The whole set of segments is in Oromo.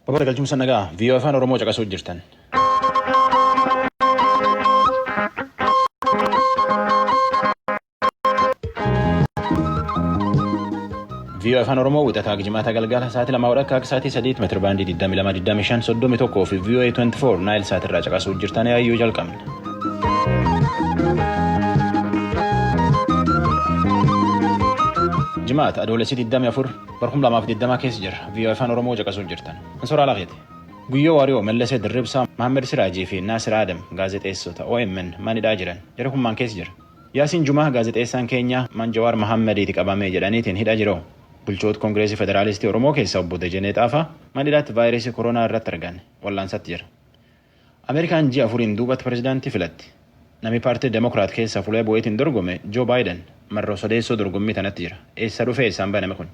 Babal'a galchumsa nagaa VOA afaan Oromoo caqasuu jirtan. VOA afaan Oromoo wixataa jimaata galgala sa'aatii 2 walakkaa akka sa'aatii 3 meetira baandii 22 25 31 fi VOA 24 naayil sa'aatirraa caqasuu jirtan yaayyuu jalqabna. Jimaata adoolessi 24 bara 2020 keessa jira. VOA afaan Oromoo caqasuu jirtan. Ansoraa Lafeeti. Guyyoo Waariyoo, Mallasee Dirribsaa, Mahammed Siraajii fi Naasir Adam gaazexeessota OMN manidhaa jiran. Jara kun maan keessa jira? Yaasiin Jumaa gaazexeessaan keenyaa man Jawaar Mahammediiti qabamee jedhaniitiin hidha jiru. Bulchoota Koongireesii Federaalistii Oromoo keessaa obbo Dejenee Xaafaa manidhaatti vaayirasii koronaa irratti argan wallaansatti jira. Ameerikaan ji'a 4n duubatti pirezidaantii filatti. Nami paartii Demokiraat keessaa fuula bu'eetiin dorgome Joo Baayiden marroo sadeessoo dorgommii tanatti jira. Eessa dhufee eessaan baname kun?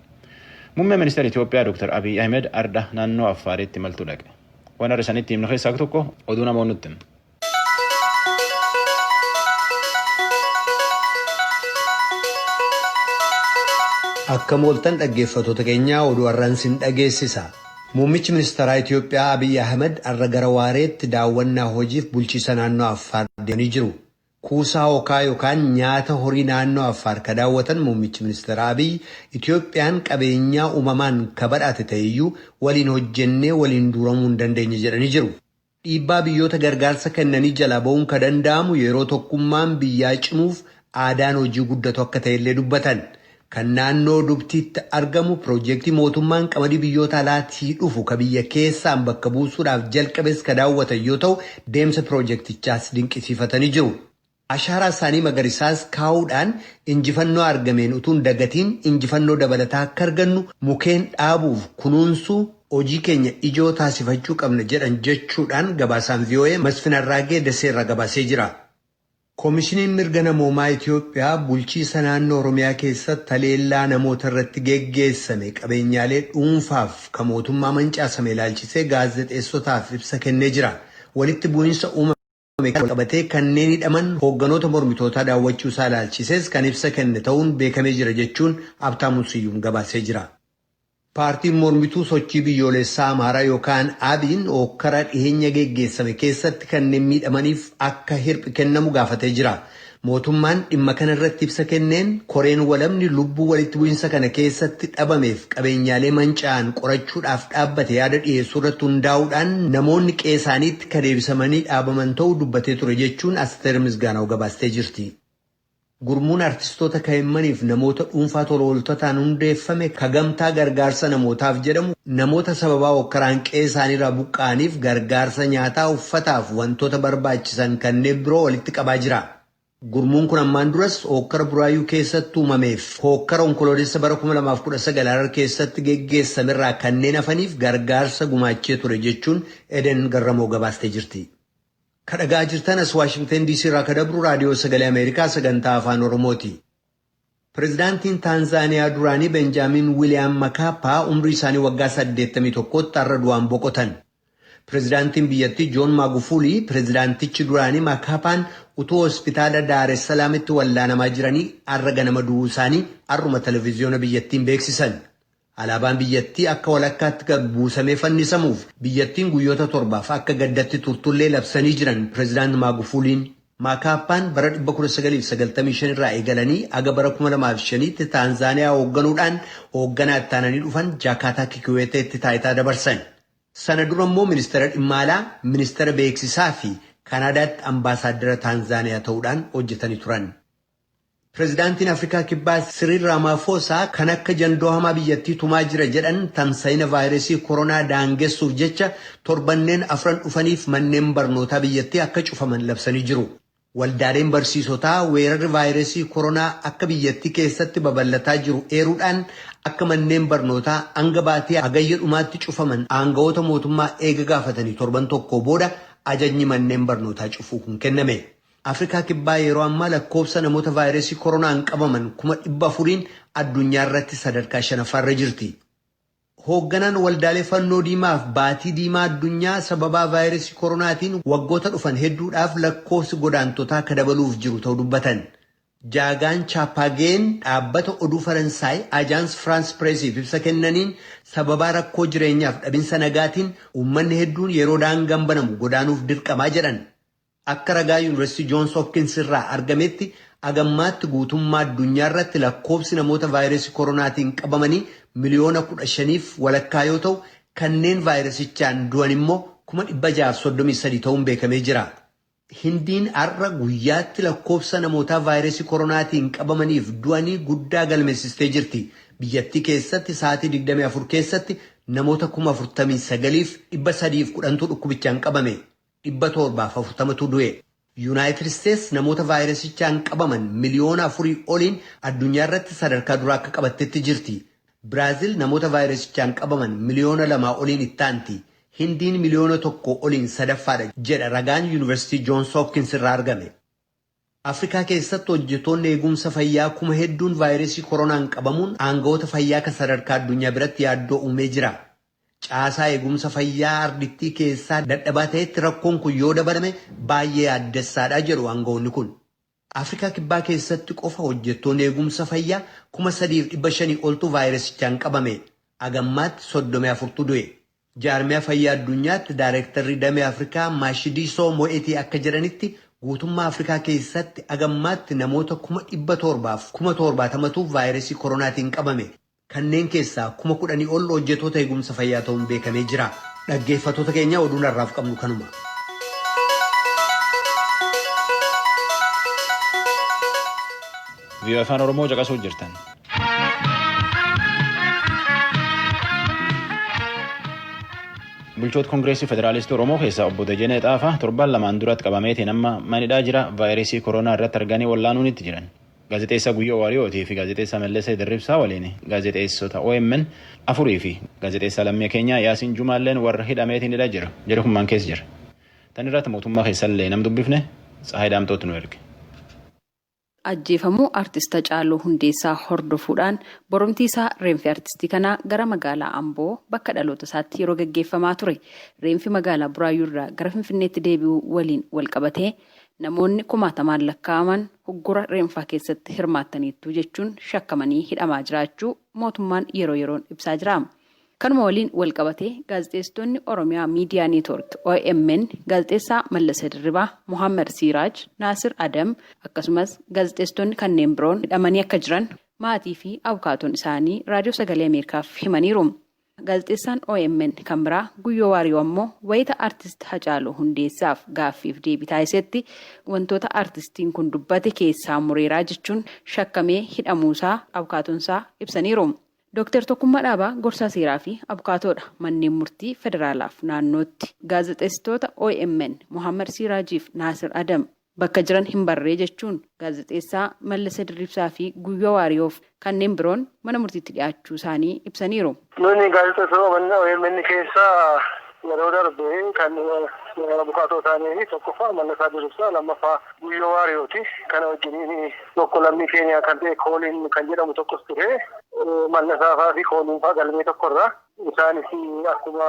Muummeen ministeera Itoophiyaa Dr. Abiy Ahmed arda naannoo Affaaritti imaltuu dhaqe. Waan har'a isanitti himnu keessaa tokko oduu namoonni nutti himu. Akka mooltan dhaggeeffattoota keenyaa oduu har'aan sin dhageessisa. Muummichi ministeeraa Itoophiyaa Abiy Ahmed har'a gara waareetti daawwannaa hojiif bulchiisa naannoo Affaar deemanii jiru. Kuusaa okaa yookaan nyaata horii naannoo Affaar ka daawwatan muummichi ministeeraa Abiy Itoophiyaan qabeenyaa uumamaan ka badhaate ta'eyyuu waliin hojjennee waliin duuramuu hin dandeenye jedhanii jiru. Dhiibbaa biyyoota gargaarsa kennanii jalaa ba'uun ka danda'amu yeroo tokkummaan biyyaa cimuuf aadaan hojii guddatu akka ta'ellee dubbatan. Kan naannoo Dubtiitti argamu piroojeektii mootummaan qamadii biyyoota alaatii dhufu ka biyya keessaan bakka buusuudhaaf jalqabes ka daawwatan yoo ta'u deemsa piroojeektichaas dinqisiifatanii jiru. Ashaaraa isaanii magariisaas kaa'uudhaan injifannoo argameen utuu hin dagatiin injifannoo dabalataa akka argannu mukeen dhaabuuf kunuunsuu hojii keenya ijoo taasifachuu qabna jedhan jechuudhaan gabaasaan VOA Masfin Arraagee Daseerraa gabaasee jira. Koomishiniin mirga namoomaa Itiyoophiyaa bulchiisa naannoo Oromiyaa keessatti haleellaa namoota irratti geggeessame qabeenyaalee dhuunfaaf ka mootummaa mancaasame ilaalchisee gaazexeessotaaf ibsa kennee jira. Walitti bu'iinsa uumame walqabatee kanneen hidhaman hoogganoota mormitootaa daawwachuu isaa ilaalchisees kan ibsa kenne ta'uun beekamee jira jechuun Habtaamuu Siyyum gabaasee jira. Paartiin mormituu sochii biyyoolessaa Amaaraa yookaan Abiin hookkara dhiheenya geggeessame keessatti kanneen miidhamaniif akka hirphi kennamu gaafatee jira. Mootummaan dhimma kana irratti ibsa kenneen koreen walabni lubbuu walitti bu'insa kana keessatti dhabameef qabeenyaalee manca'an qorachuudhaaf dhaabbate yaada dhiyeessuu irratti hundaa'uudhaan namoonni qe'ee isaaniitti ka deebisamanii dhaabaman ta'uu dubbatee ture jechuun Asteer Misgaanaw gabaastee jirti. Gurmuun artistoota ka'immaniif namoota dhuunfaa tola ooltotaan hundeeffame ka gamtaa gargaarsa namootaaf jedhamu namoota sababaa hokkaraan qe'ee isaaniirraa buqqa'aniif gargaarsa nyaataa uffataaf wantoota barbaachisan kanneen biroo walitti qabaa jira. Gurmuun kun ammaan duras hokkara Buraayyuu keessatti uumameef hokkara Onkoloolessa bara 2019 Harar keessatti geggeessamerraa kanneen hafaniif gargaarsa gumaachee ture jechuun Eden Garramoo gabaastee jirti. Ka dhaga'aa jirtan as Waashingtan DC irraa ka dabru raadiyoo sagalee Ameerikaa sagantaa afaan Oromooti. Pireezidaantiin Taanzaaniyaa duraanii Benjaamin Wiiliyaam Makaappaa umrii isaanii waggaa 81tti har'a du'aan boqotan. Pireezidaantiin biyyattii Joon Maagufuulii pireezidaantichi duraanii Makaappaan utuu hospitaala Daar es Salaamitti wallaanamaa jiranii har'a ganama du'uu isaanii har'uma televiziyoona biyyattiin beeksisan. Alaabaan biyyattii akka walakkaatti gad buusamee fannisamuuf biyyattiin guyyoota 7f akka gaddatti turtullee labsanii jiran Pireezidaant Maagufuuliin. Maakaappaan bara 1995 irraa eegalanii aga bara 2005tti Taanzaaniyaa hoogganuudhaan hoogganaa itti aananii dhufan Jaakaataa Kikiweeteetti taayitaa dabarsan. Sana dura immoo ministeera dhimma alaa, ministeera beeksisaa fi Kaanaadaatti ambaasaaddara Taanzaaniyaa ta'uudhaan hojjetanii turan. Pireezidaantiin Afrikaa Kibbaa Siriil Raamaafosaa kan akka jandoo hamaa biyyattii tumaa jira jedhan tamsa'ina vaayirasii koronaa daangessuuf jecha torbanneen afran dhufaniif manneen barnootaa biyyattii akka cufaman labsanii jiru. Waldaaleen barsiisotaa weerarri vaayirasii koronaa akka biyyattii keessatti babal'ataa jiru eeruudhaan akka manneen barnootaa hanga baatii hagayya dhumaatti cufaman aangawoota mootummaa eega gaafatanii torban tokko booda ajajni manneen barnootaa cufuu kun kenname. Afrikaa Kibbaa yeroo ammaa lakkoofsa namoota vaayirasii koronaan qabaman 400,000 addunyaa irratti sadarkaa shanaffaarra jirti. Hoogganaan waldaalee fannoo diimaaf baatii diimaa addunyaa sababaa vaayirasii koronaatiin waggoota dhufan hedduudhaaf lakkoofsi godaantotaa akka dabaluuf jiru ta'uu dubbatan. Jaagaan Chaappaageen dhaabbata oduu Faransaay Ajaans Firaans Pireesiif ibsa kennaniin sababaa rakkoo jireenyaaf dhabinsa nagaatiin uummanni hedduun yeroo daangaan banamu godaanuuf dirqamaa jedhan. Akka ragaa Yuunivarsiitii Joons Hopkins irraa argametti agammaatti guutummaa addunyaa irratti lakkoofsi namoota vaayirasii koronaatiin qabamanii 15.5 miliyoona yoo ta'u, kanneen vaayirasichaan du'an immoo 633,000 ta'uun beekamee jira. Hindiin har'a guyyaatti lakkoofsa namoota vaayirasii koronaatiin qabamaniif du'anii guddaa galmeessistee jirti. Biyyattii keessatti sa'aatii 24 keessatti namoota 49,310tu dhukkubichaan qabame. 740tu du'e. Yuunaayitid Isteets namoota vaayirasichaan qabaman 4 miliyoona oliin addunyaa irratti sadarkaa duraa akka qabattetti jirti. Biraazil namoota vaayirasichaan qabaman 2 miliyoona oliin itti aanti. Hindiin 1 miliyoona oliin sadaffaadha jedha ragaan Yuunivarsiitii Joons Hopkins irraa argame. Afrikaa keessatti hojjettoonni eegumsa fayyaa kuma hedduun vaayirasii koronaan qabamuun aangawoota fayyaa kan sadarkaa addunyaa biratti yaaddoo uumee jira. Caasaa eegumsa fayyaa ardittii keessaa dadhabaa ta'etti rakkoon kun yoo dabalame baay'ee yaaddessaadha jedhu aangawoonni kun. Afrikaa Kibbaa keessatti qofa hojjettoonni eegumsa fayyaa 3,500 oltu vaayirasichaan qabame. Agammaatti 34tu du'e. Jaarmiyaa fayyaa addunyaatti daayirektarri damee Afrikaa Maashidiisoo Mo'etii akka jedhanitti, guutummaa Afrikaa keessatti agammaatti namoota 770,000tu vaayirasii koronaatiin qabame. Kanneen keessaa 10,000 ol hojjettoota eegumsa fayyaa ta'uun beekamee jira. Dhaggeeffattoota keenya, oduun har'aaf qabnu kanuma. VOA Afaan Oromoo caqasuu jirtan. Bulchoota Koongireesii Federaalistii Oromoo keessaa obbo Dajanee Xaafaa torban lamaan duratti qabameetiin amma manidhaa jira, vaayirasii koronaa irratti arganii wallaanuun itti jiran. Gaazexeessaa Guyyoo Waariyootii fi gaazexeessaa Mallasee Dirribsaa waliin gaazexeessota OMN afurii fi gaazexeessaa lammii keenyaa Yaasiin Jumaalleen warra hidhameetiin hidhaa jira. Jedhu hummaan keessa jira. Tan irratti mootummaa keessallee nam dubbifne, Tsahaay Daamtootu nu erge. Ajjeefamuu artist Hacaaluu Hundeessaa hordofuudhaan boromtii isaa reenfi artistii kanaa gara magaalaa Amboo bakka dhaloota isaatti yeroo gaggeeffamaa ture, reenfi magaalaa Buraayyuu irraa gara Finfinneetti deebi'uu waliin walqabatee namoonni kumaatamaan lakkaa'aman huggura reenfaa keessatti hirmaattaniittu jechuun shakkamanii hidhamaa jiraachuu mootummaan yeroo yeroon ibsaa jira. Kanuma waliin walqabatee gaazexeessitoonni Oromiyaa Miidiyaa Neetwoork OMN gaazexeessaa Mallasa Dirribaa, Mohaammed Siiraaj, Naasir Adam akkasumas gaazexeessitoonni kanneen biroon hidhamanii akka jiran maatii fi abukaatoon isaanii Raadiyoo Sagalee Ameerikaaf himaniiru. Gaazexeessaan OMN kan biraa Guyyoo Waariyoo ammoo wayita artist Hacaaluu Hundeessaaf gaaffiif deebii taasisetti wantoota artistiin kun dubbate keessaa mureeraa jechuun shakkamee hidhamuusaa abukaatoonsaa ibsaniiru. Dooktar Tokkummaa Dhaabaa gorsaa seeraa fi abukaatoodha manneen murtii federaalaaf naannootti. Gaazexeessitoota OMN Mohaammed Siiraajiif Naasir Adam bakka jiran hin barree jechuun gaazexeessaa Mallasa Dirribsaa fi Guyyoo Waariyoof kanneen biroon mana murtiitti dhiyaachuu isaanii ibsaniiru. Nuni gaazexeessitoota OMN keessaa yeroo darbe kan abukaatoo isaanii tokkoffaa Mallasaa Dirribsaa, lammaffaa Guyyoo Waariyooti. Kana wajjiniin tokko lammii keenya kan ta'e Kooliin kan jedhamu tokkos ture. Mallasaa fa'aa fi Kooliin fa'aa galmee tokkorra. Isaanis akkuma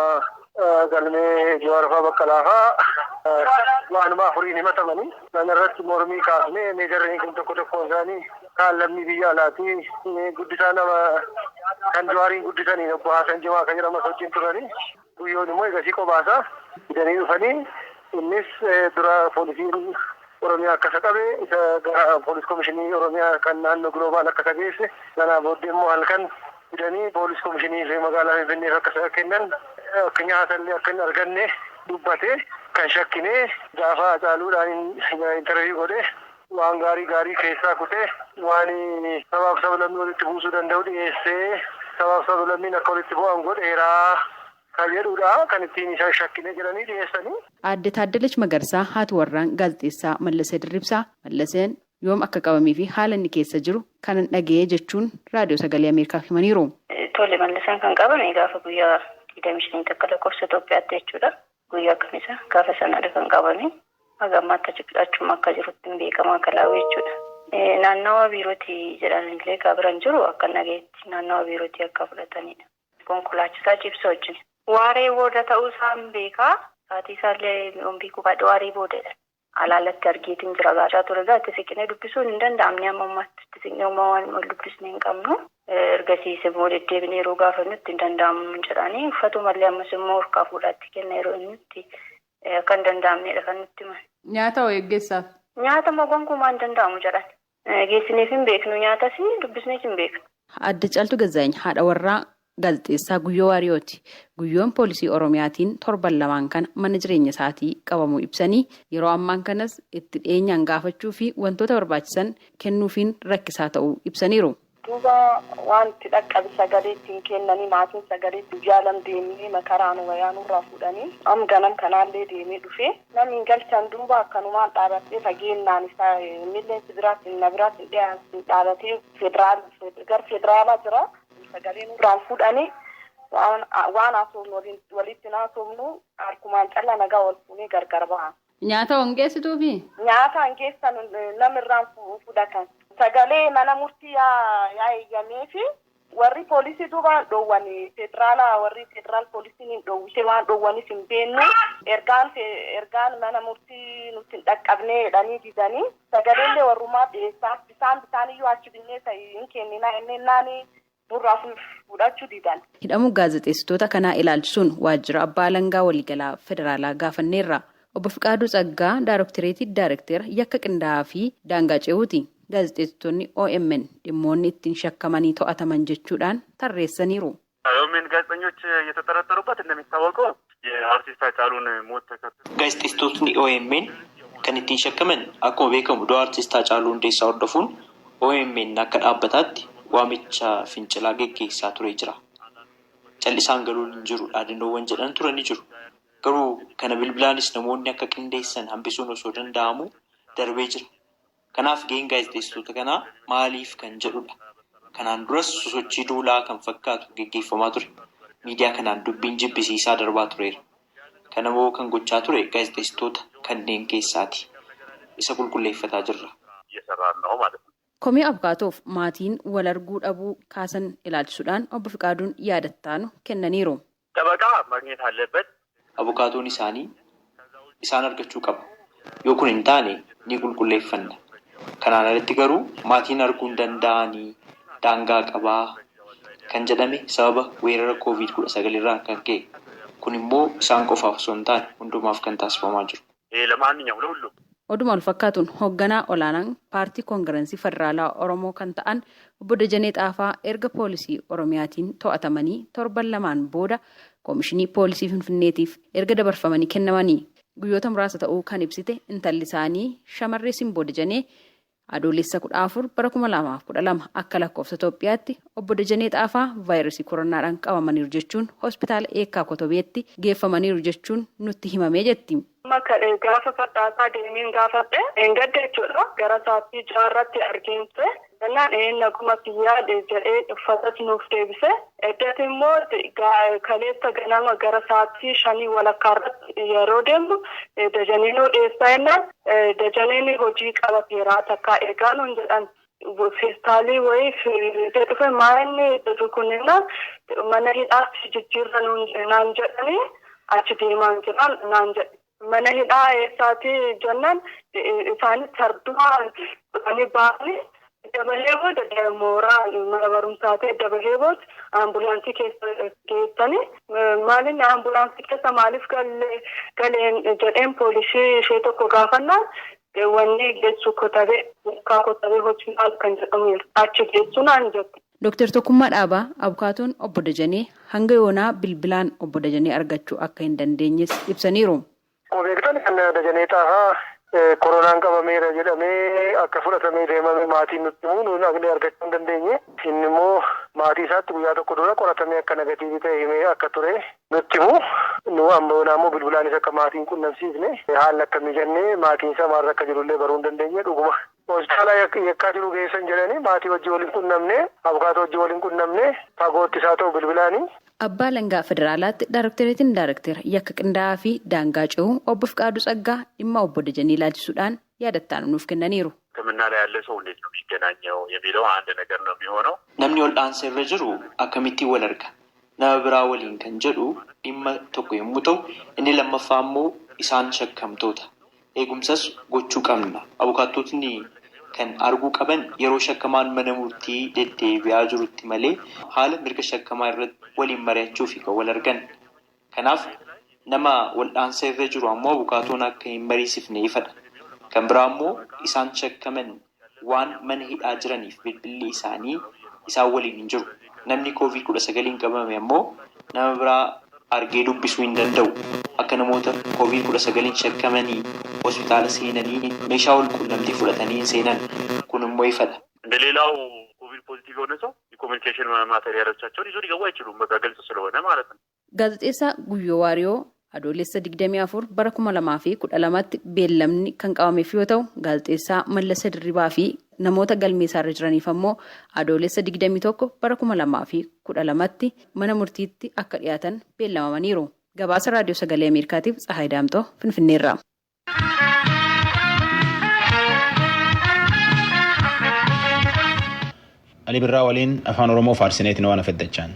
galmee Jawaar fa'aa, Baqqalaa fa'aa waanuma afuriin himatamanii. Kana irratti mormii kaafnee meejarreen kun tokko tokkoon isaanii kaan lammii biyya alaati. Guddisaa nama kan Jawaariin guddisanii obbo Hasan Jimaa kan jedhamu wajjin turanii. Guyyoon immoo egasii qobaasaa fidanii dhufanii, innis dura poolisiin Oromiyaa akka isa qabe, isa gara poolis komishinii Oromiyaa kan naannoo Global akka isa geesse, sanaa booddee immoo halkan fidanii poolis komishinii magaalaa Finfinneef akka isa kennan, akka nyaatallee akka hin arganne dubbate. Kan shakkinee gaafa Hacaaluudhaan interview godhe waan gaarii gaarii keessaa kutee, waan sabaaf sablammii walitti buusuu danda'u dhiyeessee, sabaaf sablammiin akka walitti bu'an godheeraa kan jedhudha kan ittiin isaan shakkine jedhanii dhiyeessanii. Aadde Taaddalach Magarsaa haati warraan gaazexeessaa Mallasee Dirribsaa, Mallaseen yoom akka qabamee fi haala inni keessa jiru kanan dhaga'ee jechuun Raadiyoo Sagalee Ameerikaaf himaniiru. Tole, Mallasaan kan qabame gaafa guyyaa 25 takka lakkoofsa Itoophiyaatti jechuudha. Guyyaa kamisa gaafa sanadha kan qabame. Haga ammaatti achuma akka jirutti hin beekamaa kalaa'u jechuudha. Naannawa biirootii jedhanillee kan jiru akka nagayetti naannawa biirootii akka fudhatanidha. Konkolaachisaa cibsa wajjin. Waaree booda ta'uu isaan beekaa. Sa'aatii isaallee hin beeku, baadhu waaree boodadha. Alaalatti argeetiin jira gaachaa ture egaa itti siqnee dubbisuun hin danda'amne amma ammaatti itti siqnee waan wal dubbisne hin qabnu. Ergasiis immoo deddeebinee yeroo gaafannu itti hin danda'amu jedhanii uffatumallee ammas immoo harkaa fuudhaatti kenna yeroo inni itti akka hin danda'amnedha kan nutti himan. Nyaata hoo eeggeessaaf? Nyaata immoo gonkumaa hin danda'amu jedhan. Geessineef hin beeknu nyaatas dubbisnees hin beeknu. Adde Caaltuu Gazzaany haadha warraa gaazexeessaa Guyyoo Waariyooti. Guyyoon poolisii Oromiyaatiin torban lamaan kana mana jireenya isaatii qabamuu ibsanii yeroo ammaan kanas itti dhiyeenyaan gaafachuu fi wantoota barbaachisan kennuufiin rakkisaa ta'uu ibsaniiru. Duuba wanti dhaqqabe sagalee ittiin kennanii maatiin sagalee guyyaa lam deemnee makaraan wayaa nurraa fuudhanii am ganam kanaallee deemee dhufe namni hin galchan duuba akkanumaan dhaabattee fageennaan isaa milleensi biraatti na biraatti hin dhaabatee federaal gar federaalaa jira sagalee nurraan fuudhanii waan haasofnu walitti haasofnu harkumaan calla nagaa wal fuunee gargar ba'a. Nyaata hongeessituufi? Nyaata hangeessan namirraan fudhatan. Sagalee mana murtii yaa eeyyamee fi warri poolisii duubaan dhoowwan federaala warri federaal poolisiin hin dhoowwise waan dhoowwanis hin beeknu ergaan ergaan mana murtii nuti hin dhaqqabne jedhanii didanii sagaleellee warrumaa dhiyeessaa bisaan bisaan iyyuu achi binnee hin kenninaa innennaan nurraa fudhachuu didan. Hidhamuu gaazexeessitoota kanaa ilaalchisuun waajjira abbaa alangaa waliigalaa federaalaa gaafanneerra. Obbo Fiqaaduu Tsaggaa Daaroktireetii Daarektera yakka qindaa'aa fi daangaa ce'uuti. Gaazexeessitoonni OMN dhimmoonni ittiin shakkamanii to'ataman jechuudhaan tarreessaniiru. የኦኤምኤን ጋዜጠኞች የተጠረጠሩበት እንደሚታወቀው የአርቲስት ሃጫሉን ሞት ተከትሎ Gaazexeessitootni OMN kan ittiin shakkaman akkuma beekamu du'a artist Haacaaluu Hundeessaa hordofuun OMN akka dhaabbataatti waamicha fincilaa geggeessaa turee jira. Callisaan galuun hin jiru dhaadannoowwan jedhan turanii jiru. Garuu kana bilbilaanis namoonni akka qindeessan hambisuun osoo danda'amu darbee jira. Kanaaf gaheen gaazexeessitoota kanaa maaliif kan jedhudha. Kanaan duras sosochii duulaa kan fakkaatu geggeeffamaa ture. Miidiyaa kanaan dubbiin jibbisiisaa darbaa tureera. Kanammoo kan gochaa ture gaazexeessitoota kanneen keessaati. Isa qulqulleeffataa jirra. እየሰራን ነው ማለት ነው። Komee abukaatoof maatiin wal arguu dhabuu kaasan ilaalchisuudhaan obbo Fiqaaduun yaadattaanu kennaniiru. ጠበቃ ማግኘት አለበት። Abukaatoon isaanii isaan argachuu qaba. Yoo kun hin taane ni qulqulleeffanna. Kanaan alatti garuu maatiin arguu hin danda'anii daangaa qabaa kan jedhame sababa weerara COVID-19 irraa kan ka'e. Kun immoo isaan qofaaf osoo hin taane hundumaaf kan taasifamaa jiru. ይሄ ለማንኛውም ለሁሉም Oduma wal fakkaatuun hoogganaa olaanaan paartii koongirensii federaalaa Oromoo kan ta'an obbo Dajanee Xaafaa erga poolisii Oromiyaatiin to'atamanii torban lamaan booda koomishinii poolisii Finfinneetiif erga dabarfamanii kennamanii guyyoota muraasa ta'uu kan ibsite intalli isaanii shamarree Simboo Dajanee adoolessa 14 bara 2012 akka lakkoofsa Itoophiyaatti obbo Dajanee Xaafaa vaayirasii koronaadhaan qabamaniiru jechuun hospitaala Eekkaa Kotobeetti geeffamaniiru jechuun nutti himamee jetti. Gaafa fadhaasaa deemeen gaafadhe engadda jechuudha gara sa'aatii jaarratti arginte jennaan naguma kiyyaa jedhee uffatas nuuf deebise eddatti immoo kaleessa ganama gara sa'aatii shanii walakkaa irratti yeroo deemnu Dajanee nuu dhiyeessaa jennaan Dajaneen hojii qabateera takka eegaa nuun jedhan. Feestaalii wayii fiidee dhufe maa'inni jedhu kunneen mana hidhaatti jijjiirra naan jedhanii achi deemaan jiran naan jedhe. Mana hidhaa eessaati jennaan isaanis sardumaa dhufanii ba'anii dabalee booda mooraa mana barumsaa ta'e dabalee booda ambulaansii keessa geessanii maalin ambulaansii keessa maaliif galeen jedheen poolisii ishee tokko gaafannaan wanni geessu kotabee mukaa kotabee hospitaal kan jedhamu achi geessu naan jette. Dooktar Tokkummaa Dhaabaa abukaatoon obbo Dajanee hanga yoonaa bilbilaan obbo Dajanee argachuu akka hin dandeenyes ibsaniiru. Akkuma beektan kan Dajanee Xaafaa koronaan qabameera jedhamee akka fudhatamee deemame maatiin nutti himu nuun dhaqnee argachuu hin dandeenye. Inni immoo maatii isaatti guyyaa tokko dura qoratamee akka negatiivii ta'e himee akka ture nutti himu. Nu amma yoonaa immoo bilbilaanis akka maatiin qunnamsiifne haalli akka mijannee maatiin isaa maalirra akka jirullee baruu hin dandeenye dhuguma. Hospitaala yakkaa jiru geessan jedhanii maatii wajjin waliin qunnamne abukaatoo wajjin waliin qunnamne fagootti isaa ta'u bilbilaanii. Abbaa Alangaa Federaalaatti Daaroktireetiin Daarektera yakka qindaa'aa fi daangaa ce'uu obbo Fiqaaduu Tsaggaa dhimma obbo Dajanee ilaalchisuudhaan yaadattaan nuuf kennaniiru. ሕክምና ላይ ያለ ሰው እንዴት ነው የሚገናኘው የሚለው አንድ ነገር ነው የሚሆነው። Namni wal'aansa irra jiru akkamittiin wal arga? Nama biraa waliin kan jedhu dhimma tokko yommuu ta'u, inni lammaffaa immoo isaan shakkamtoota. Eegumsas gochuu qabna. Abukaattotni kan arguu qaban yeroo shakkamaan mana murtii deddeebi'aa jirutti malee haala mirga shakkamaa irratti waliin mari'achuuf kan wal argan. Kanaaf nama wal'aansa irra jiru ammoo abukaatoon akka hin mariisifne ifadha. Kan biraa immoo isaan shakkaman waan mana hidhaa jiraniif bilbilli isaanii isaan waliin hin jiru. Namni koovid 19 qabame ammoo nama biraa argee dubbisuu hin danda'u. Akka namoota koovid 19 shakkamanii hospitaala seenanii meeshaa wal quunnamtii fudhatanii hin seenan. Kun immoo ifadha. እንደሌላው ኮቪድ ፖዚቲቭ የሆነ ሰው የኮሚኒኬሽን ማቴሪያሎቻቸውን ይዞ ሊገቡ አይችሉም። በቃ ግልጽ ስለሆነ ማለት ነው። Gaazexeessaa Guyyoo Waariyoo Adoolessa 24 bara 2012tti beellamni kan qabameef yoo ta'u, gaazexeessaa Mallasa Dirribaa fi namoota galmee isaarra jiraniif ammoo Adoolessa 21 bara 2012tti mana murtiitti akka dhiyaatan beellamamaniiru. Gabaasa Raadiyoo Sagalee Ameerikaatiif Tsahaay Daamxoo Finfinneerraa. Ali Birraa waliin afaan Oromoo faarsineetiin waan afeddachaan.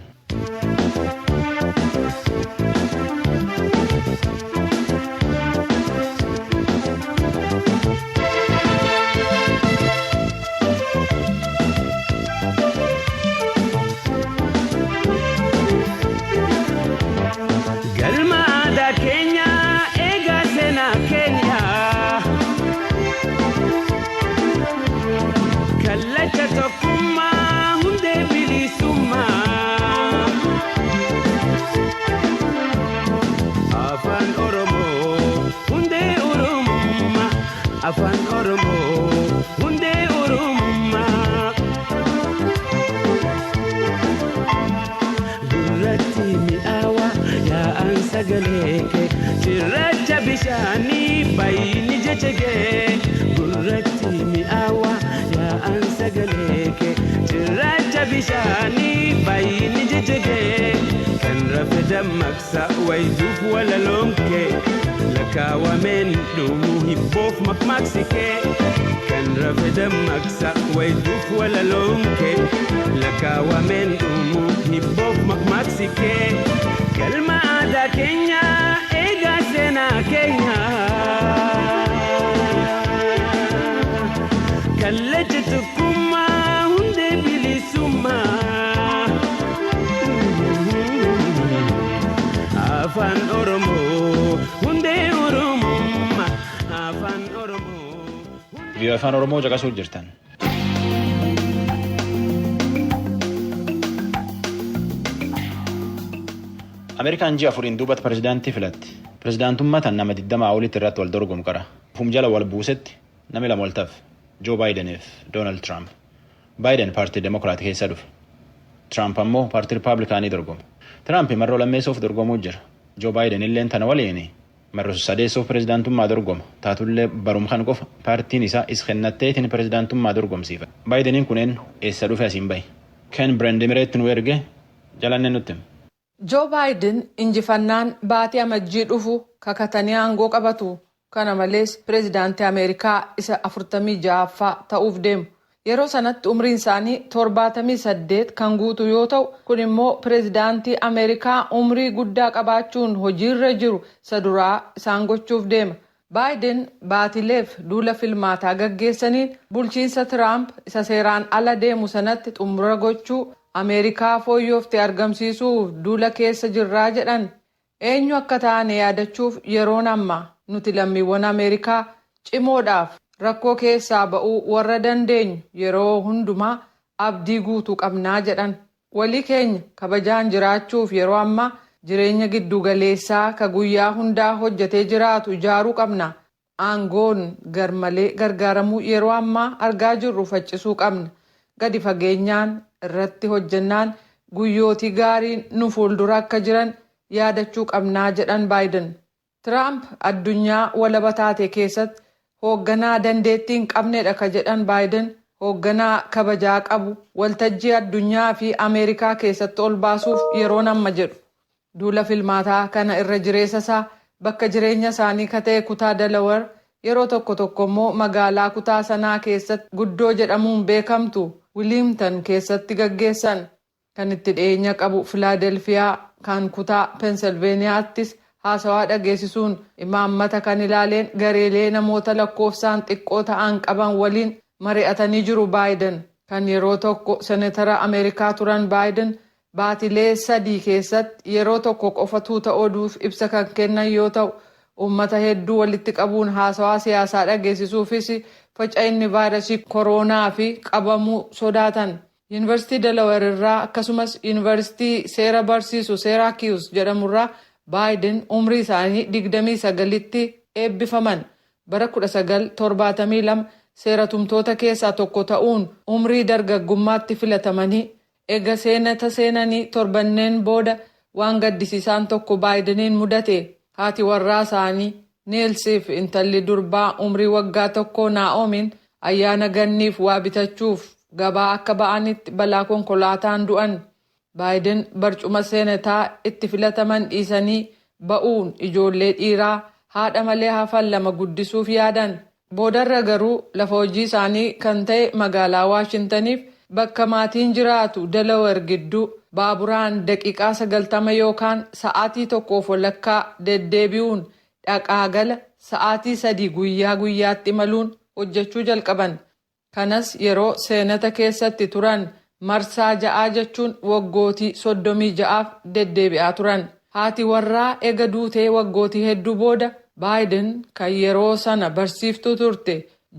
Galma aadaa keenya eegaa seenaa keenya. Kallacha tokkummaa hundee bilisummaa. Afaan Oromoo hundee Oromummaa. Afaan Oromoo hundee Oromummaa. Gurratti mi'aawa yaa'an sagalee kee cirracha bishaanii baay'inni jecha kee. Gurratti mi'aawa yaa'an sagalee kee cirracha bishaanii baay'inni jecha kee. Kan rafe dammaqsa wayituuf walaloon kee lakkaawameen dhumuu hibboof maqmaqsi kee. Kan rafe dammaqsa wayituuf walaloon kee lakkaawameen dhumuu hibboof maqmaqsi kee. Galma aadaa keenya eegaa seenaa keenya. Kallacha tokkummaa hundee bilisummaa. Afaan Oromoo hundee Oromummaa. Afaan Oromoo. Viiyoo afaan Oromoo caqasuu jirtan. Ameerikaan ji'a afuriin duubatti pirezidaantii filatti. Pirezidaantummaa tan nama 20 olitti irratti wal dorgomu qara. Ufum jala wal buusetti nami lama wal tafe. Joo Baayideniif Doonaald Tiraamp. Baayiden paartii Demokiraat keessa dhufe. Tiraamp ammoo paartii Rippaabilikaanii dorgoma. Tiraamp marroo lammeessuuf dorgomuu jira. Joo Baayiden illeen tana waliin marroo sadeessuuf pirezidaantummaa dorgoma. Taatullee barum kan qofa paartiin isaa is kennatteetiin pirezidaantummaa dorgomsiifa. Baayideniin kuneen eessa dhufe asiin bahe. Ken Brendimireetti nu erge jalanne nutti hima. Joo Baayiden injifannaan baatii amajjii dhufu kakatanii aangoo qabatu. Kana malees pireezidaantii Ameerikaa isa 46ffaa ta'uuf deemu. Yeroo sanatti umriin isaanii 78 kan guutu yoo ta'u, kun immoo pireezidaantii Ameerikaa umrii guddaa qabaachuun hojiirra jiru isa duraa isaan gochuuf deema. Baayiden baatileef duula filmaataa gaggeessaniin bulchiinsa Tiraamp isa seeraan ala deemu sanatti xumura gochuu Ameerikaa fooyyooftee argamsiisuuf duula keessa jirraa jedhan. Eenyu akka taane yaadachuuf yeroon amma nuti lammiiwwan Ameerikaa cimoodhaaf rakkoo keessaa ba'uu warra dandeenyu yeroo hundumaa abdii guutuu qabnaa jedhan. Walii keenya kabajaan jiraachuuf yeroo ammaa jireenya giddugaleessaa ka guyyaa hundaa hojjetee jiraatu ijaaruu qabna. Aangoon garmalee gargaaramuu yeroo ammaa argaa jirru faccisuu qabna. Gadi fageenyaan irratti hojjennaan guyyootii gaariin nu fuuldura akka jiran yaadachuu qabnaa jedhan Baayiden. Tiraamp addunyaa walaba taate keessatti hoogganaa dandeettii hin qabnedha ka jedhan Baayiden hoogganaa kabajaa qabu waltajjii addunyaa fi Ameerikaa keessatti ol baasuuf yeroon amma jedhu. Duula filmaataa kana irra jireessa isaa bakka jireenya isaanii ka ta'e kutaa Dalawar yeroo tokko tokko immoo magaalaa kutaa sanaa keessatti guddoo jedhamuun beekamtu Wiliimtan keessatti gaggeessan. Kan itti dhiyeenya qabu Filaadelfiyaa kan kutaa Pensilveeniyaattis haasawaa dhageessisuun imaammata kan ilaaleen gareelee namoota lakkoofsaan xiqqoo ta'an qaban waliin mari'atanii jiru Baayiden. Kan yeroo tokko senetara Ameerikaa turan Baayiden baatilee 3 keessatti yeroo tokko qofa tuuta oduuf ibsa kan kennan yoo ta'u, uummata hedduu walitti qabuun haasawaa siyaasaa dhageessisuufis faca'inni vaayirasii kooroonaa fi qabamuu sodaatan. Yuunivarsiitii Delaware irraa akkasumas yuunivarsiitii seera barsiisu Syracuse jedhamurraa Baayiden umrii isaanii 29tti eebbifaman. Bara 1972 seera tumtoota keessaa tokko ta'uun umrii dargaggummaatti filatamanii ega seenata seenanii torbanneen booda waan gaddisiisaan tokko Baayideniin mudate. Haati warraa isaanii Neelsiif intalli durbaa umrii waggaa 1 Naa'omiin ayyaana ganniif waa bitachuuf gabaa akka ba'anitti balaa konkolaataan du'an. Baayiden barcuma seenataa itti filataman dhiisanii ba'uun ijoollee dhiiraa haadha malee hafan lama guddisuuf yaadan. Boodarra garuu lafa hojii isaanii kan ta'e magaalaa Waashintaniif bakka maatiin jiraatu Delaware gidduu baaburaan daqiiqaa 90 yookaan sa'aatii 1.5 deddeebi'uun dhaqaa gala sa'aatii 3 guyyaa guyyaatti imaluun hojjechuu jalqaban. Kanas yeroo seenata keessatti turan marsaa 6 jechuun waggootii 36f deddeebi'aa turan. Haati warraa ega duutee waggootii hedduu booda Baayiden kan yeroo sana barsiiftuu turte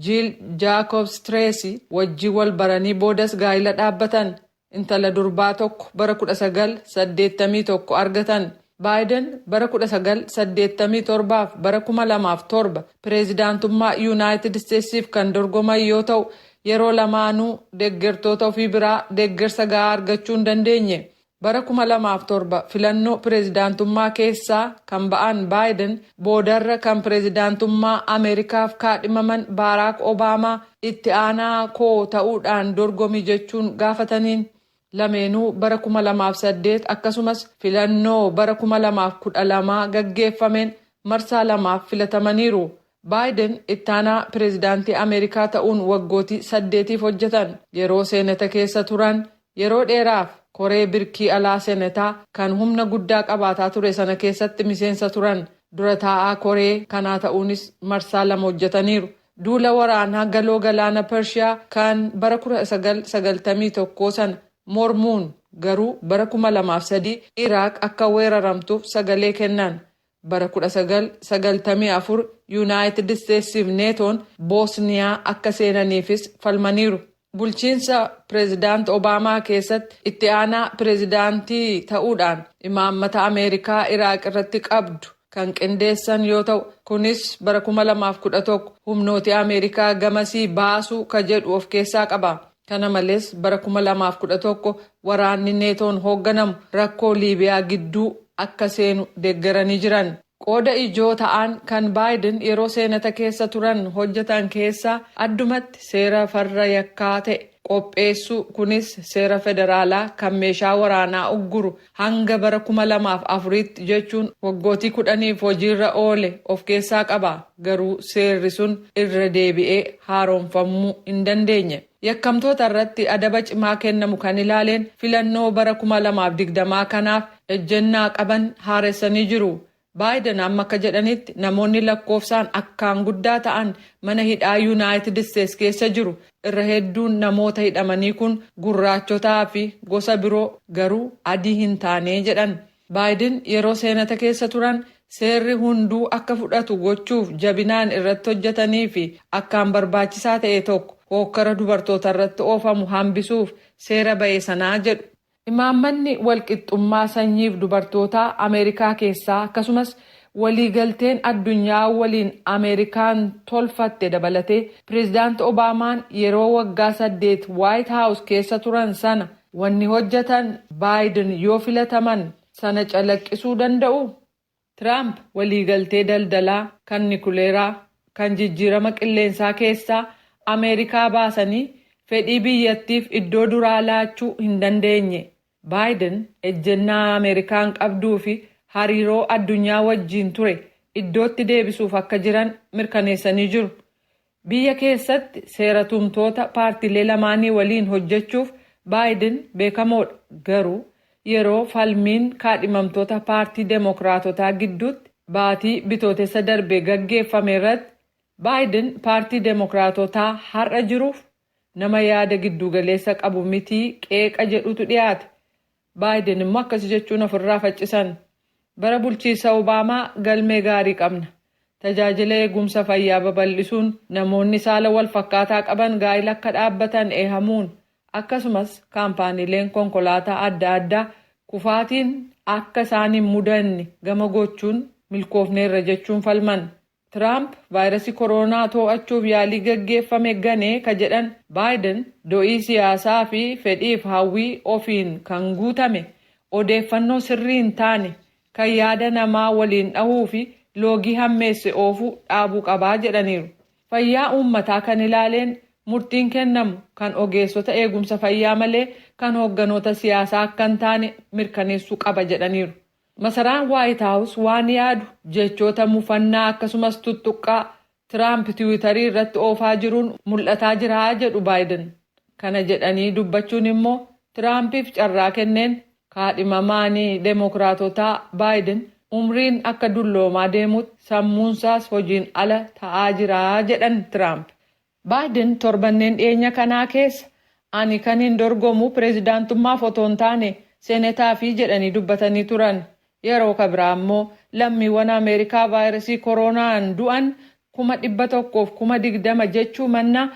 Jiil Jaakobs Tireesii wajjin wal baranii boodas gaa'ila dhaabbatan. Intala durbaa tokko bara 1981 argatan. Baayiden bara 1987 fi bara 2007 pireezidaantummaa Yuunaayitid Isteetsiif kan dorgoman yoo ta'u, yeroo lamaanuu deeggartoota ofii biraa deeggarsa gahaa argachuu hin dandeenye. Bara 2007 filannoo pireezidaantummaa keessaa kan ba'an Baayiden boodarra kan pireezidaantummaa Ameerikaaf kaadhimaman Baaraak Obaamaa itti aanaa koo ta'uudhaan dorgomi jechuun gaafataniin. Lameenuu bara 2008 akkasumas filannoo bara 2012 gaggeeffameen marsaa lamaaf filatamaniiru. Baayiden ittaanaa pireezidaantii Ameerikaa ta'uun waggootii 8f hojjetan. Yeroo seenata keessa turan yeroo dheeraaf koree birkii alaa seenataa kan humna guddaa qabaataa ture sana keessatti miseensa turan. Dura taa'aa koree kanaa ta'uunis marsaa lama hojjetaniiru. Duula waraanaa galoo galaana Pershiyaa kan bara 1991 sana mormuun garuu bara 2003 Iraaq akka weeraramtuuf sagalee kennan. Bara 1994 Yuunaayitid Isteetsiif Neetoon Boosniyaa akka seenaniifis falmaniiru. Bulchiinsa pireezidaant Obaamaa keessatti itti aanaa pireezidaantii ta'uudhaan imaammata Ameerikaa Iraaq irratti qabdu kan qindeessan yoo ta'u, kunis bara 2011 humnooti Ameerikaa gamasii baasuu ka jedhu of keessaa qaba. Kana malees bara 2011 waraanni Neetoon hoogganamu rakkoo Liibiyaa gidduu akka seenu deeggaranii jiran. Qooda ijoo ta'an kan Baayiden yeroo seenata keessa turan hojjetan keessaa addumatti seera farra yakkaa ta'e qopheessuu, kunis seera federaalaa kan meeshaa waraanaa ugguru hanga bara 2004tti jechuun waggootii 10f hojiirra oole of keessaa qaba. Garuu seerri sun irra deebi'ee haaromfamuu hin dandeenye. Yakkamtoota irratti adaba cimaa kennamu kan ilaaleen filannoo bara 2020 kanaaf ejjennaa qaban haaressanii jiru. Baayiden amma akka jedhanitti namoonni lakkoofsaan akkaan guddaa ta'an mana hidhaa Yuunaayitid Isteets keessa jiru. Irra hedduun namoota hidhamanii kun gurraachotaa fi gosa biroo garuu adii hin taane jedhan. Baayiden yeroo seenata keessa turan seerri hunduu akka fudhatu gochuuf jabinaan irratti hojjetanii fi akkaan barbaachisaa ta'e tokko hookkara dubartoota irratti oofamu hambisuuf seera ba'e sanaa jedhu. Imaammanni walqixxummaa sanyiif dubartootaa Ameerikaa keessaa akkasumas waliigalteen addunyaa waliin Ameerikaan tolfatte dabalatee pireezidaant Obaamaan yeroo waggaa 8 Waayit Haawus keessa turan sana wanni hojjetan Baayiden yoo filataman sana calaqqisuu danda'u. Tiraamp waliigaltee daldalaa kan nikuleeraa kan jijjiirama qilleensaa keessaa Ameerikaa baasanii fedhii biyyattiif iddoo duraa laachuu hin dandeenye. Baayiden ejjennaa Ameerikaan qabduu fi hariiroo addunyaa wajjiin ture iddootti deebisuuf akka jiran mirkaneessanii jiru. Biyya keessatti seera tumtoota paartiilee lamaanii waliin hojjechuuf Baayiden beekamoodha. Garuu yeroo falmiin kaadhimamtoota paartii Demookiraatotaa gidduutti Baatii Bitootessa darbe gaggeeffame irratti Baayiden paartii Demookiraatotaa har'a jiruuf nama yaada giddugaleessa qabu mitii qeeqa jedhutu dhiyaate. Baayiden immoo akkas jechuun ofirraa faccisan. Bara bulchiinsa Obaamaa galmee gaarii qabna. Tajaajila eegumsa fayyaa babal'isuun, namoonni saala wal fakkaataa qaban gaa'ila akka dhaabbatan eehamuun, akkasumas kaampaaniileen konkolaataa adda addaa kufaatiin akka isaan hin mudanne gama gochuun milkoofneerra jechuun falman. Tiraamp vaayirasii koronaa to'achuuf yaalii gaggeeffame ganee ka jedhan Baayiden, do'ii siyaasaa fi fedhiif hawwii ofiin kan guutame odeeffannoo sirrii hin taane kan yaada namaa waliin dhahuu fi loogii hammeesse oofuu dhaabuu qabaa jedhaniiru. Fayyaa uummataa kan ilaaleen murtiin kennamu kan ogeessota eegumsa fayyaa malee kan hoogganoota siyaasaa akka hin taane mirkaneessuu qaba jedhaniiru. Masaraan Waayit Haawus waan yaadu jechoota mufannaa akkasumas tuttuqqaa Tiraamp Tiwiitarii irratti oofaa jiruun mul'ataa jira jedhu Baayiden. Kana jedhanii dubbachuun immoo Tiraampiif carraa kenneen kaadhimamaanii Demookiraatotaa Baayiden umriin akka dulloomaa deemutti sammuunsaas hojiin ala ta'aa jira jedhan Tiraamp. Baayiden torbanneen dhiyeenya kanaa keessa ani kan hin dorgomu pireezidaantummaaf otoo hin taane seenetaafi jedhanii dubbatanii turan. Yeroo kabiraa immoo lammiiwwan Ameerikaa vaayirasii koronaan du'an 120,000 jechuu mannaa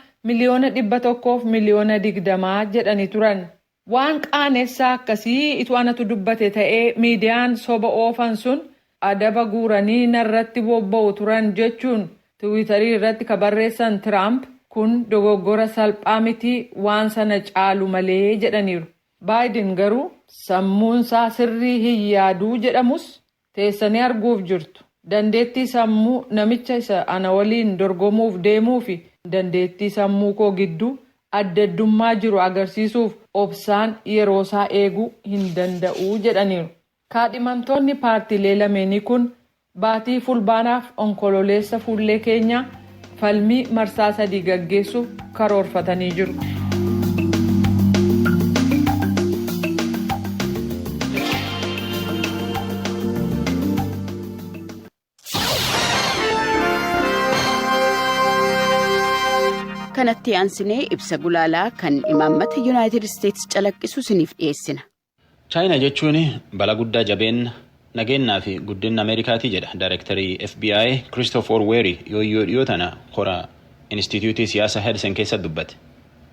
120,000,000 jedhanii turan. Waan qaanessaa akkasii itu anatu dubbate ta'ee miidiyaan soba oofan sun adaba guuranii narratti bobba'u turan jechuun Tiwiitarii irratti ka barreessan Tiraamp, kun dogoggora salphaa mitii, waan sana caalu malee jedhaniiru. Baayiden garuu sammuunsaa sirrii hin yaaduu jedhamus teessanii arguuf jirtu. Dandeettii sammuu namicha isa ana waliin dorgomuuf deemuu fi dandeettii sammuu koo gidduu adda addummaa jiru agarsiisuuf obsaan yeroosaa eeguu hin danda'u jedhaniiru. Kaadhimamtoonni paartiilee lameenii kun baatii Fulbaanaaf Onkololeessa fuullee keenyaa falmii marsaa sadii gaggeessuuf karoorfatanii jiru. Kanatti aansinee ibsa gulaalaa kan imaammata Yuunaayitid Isteetsi calaqqisu isiniif dhiyeessina. Chaayinaa jechuun balaa guddaa jabeenna, nageenyaa fi guddina Ameerikaatii jedha Daayirektarii FBI Christopher Wray yooyyoo dhiyoo tana hora Inistituutii Siyaasa Hudson keessatti dubbate.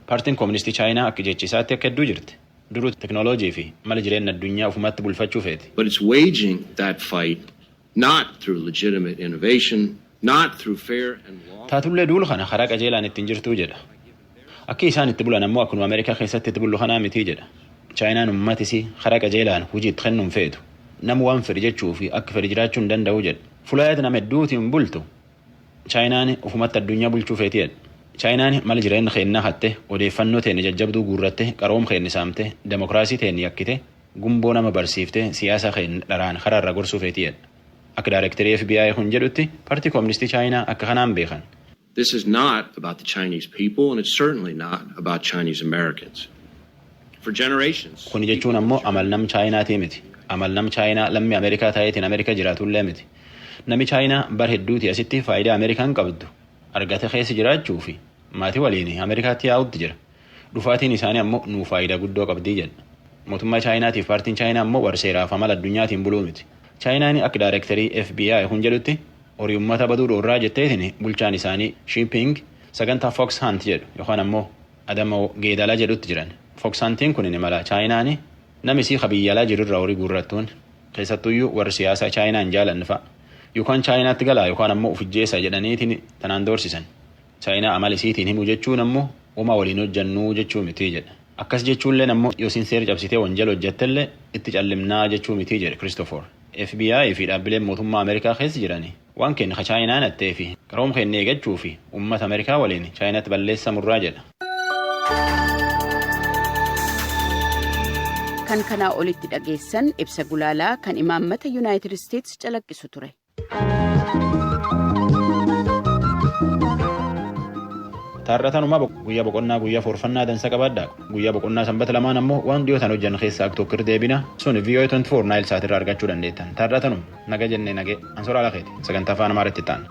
Paartiin Kooministii Chaayinaa akka jechisaatti akka hedduu jirti. Duruu teknooloojii fi mala jireenya addunyaa ofumatti bulfachuu feeti. But it's waging that fight not through legitimate innovation, not through fair and lawful. Taatullee duulu kana karaa qajeelaan ittiin jirtuu jedha. Akki isaan itti bulan ammoo akkuma Ameerikaa keessatti itti bullu kanaa mitii jedha. Chaayinaan uummatisii karaa qajeelaan hojii itti kennuun feetu. Nama waan fedhi jechuu fi akka fedhi jiraachuu hin danda'u jedha. Fulaayat nama hedduutiin bultu Chaayinaan ofumatti addunyaa bulchuu feeti jedha. Chaayinaan mala jireenya keennaa hatte, odeeffannoo teenne jajjabduu guurratte, qaroom keenne saamte, demokiraasii teenne yakkite, gumboo nama barsiifte, siyaasa keenya dharaan karaarra gorsuu feeti jedha. Akka daayirektarii FBI kun jedhutti, paartii kooministii Chaayinaa akka kanaan beekan. This is not about the Chinese people, and it's certainly not about Chinese Americans. For generations, Kuni jechuun ammoo amal nam Chaayinaatii miti. Amal nam Chaayinaa lammii Ameerikaa ta'eetiin Ameerikaa jiraatullee miti. Nami Chaayinaa bar hedduuti asitti faayidaa Ameerikaan qabdu argate keessa jiraachuu fi maatii waliin Ameerikaatti yaa'utti jira. Dhufaatiin isaanii ammoo nuu faayidaa guddoo qabdii jedha. Mootummaa Chaayinaatiif paartiin Chaayinaa ammoo warra seeraaf amala addunyaatiin buluu miti. Chaayinaan akka daayirektarii FBI kun jedhutti horii uummata baduu dhoorraa jetteetiin bulchaan isaanii Shiiping sagantaa Fox Hunt jedhu yookaan ammoo adamoo geedalaa jedhutti jiran. Fox Huntiin kun mala Chaayinaan nami isii biyyaalaa jirurraa horii guurrattuun, keessattuyyuu warri siyaasaa Chaayinaan jaalannu fa'a. Yookaan Chaayinaatti galaa yookaan ammoo ufijjeessa jedhaniitiin tanaan doorsisan. Chaayinaa amala isiitiin himuu jechuun ammoo uumaa waliin hojjannuu jechuu miti jedha. Akkas jechuullee ammoo yoo isiin seera cabsitee wanjala hojjettellee itti callimnaa jechuu miti jedhe Christopher. FBI fi dhaabbileen mootummaa Ameerikaa keessa jirani waan keenya ka Chaayinaan hattee fi qaroom keenya eeggachuu fi uummata Ameerikaa waliin Chaayinaatti balleessa murraa jedha. Kan kanaa olitti dhageessan ibsa gulaalaa kan imaammata Yuunaayitid Isteetsi calaqqisu ture. Taarratanuma guyyaa boqonnaa guyyaa foorfannaa dansa qabaadhaa. Guyyaa boqonnaa sanbata lamaan ammoo waan dhiyootaan hojjannu keessaa akka tokko deebina sun VOA 24 Nile Sat irraa argachuu dandeettan. Taarratanuma naga jennee nagee ansoraa lakeeti sagantaa afaan Amaaraatti ta'an.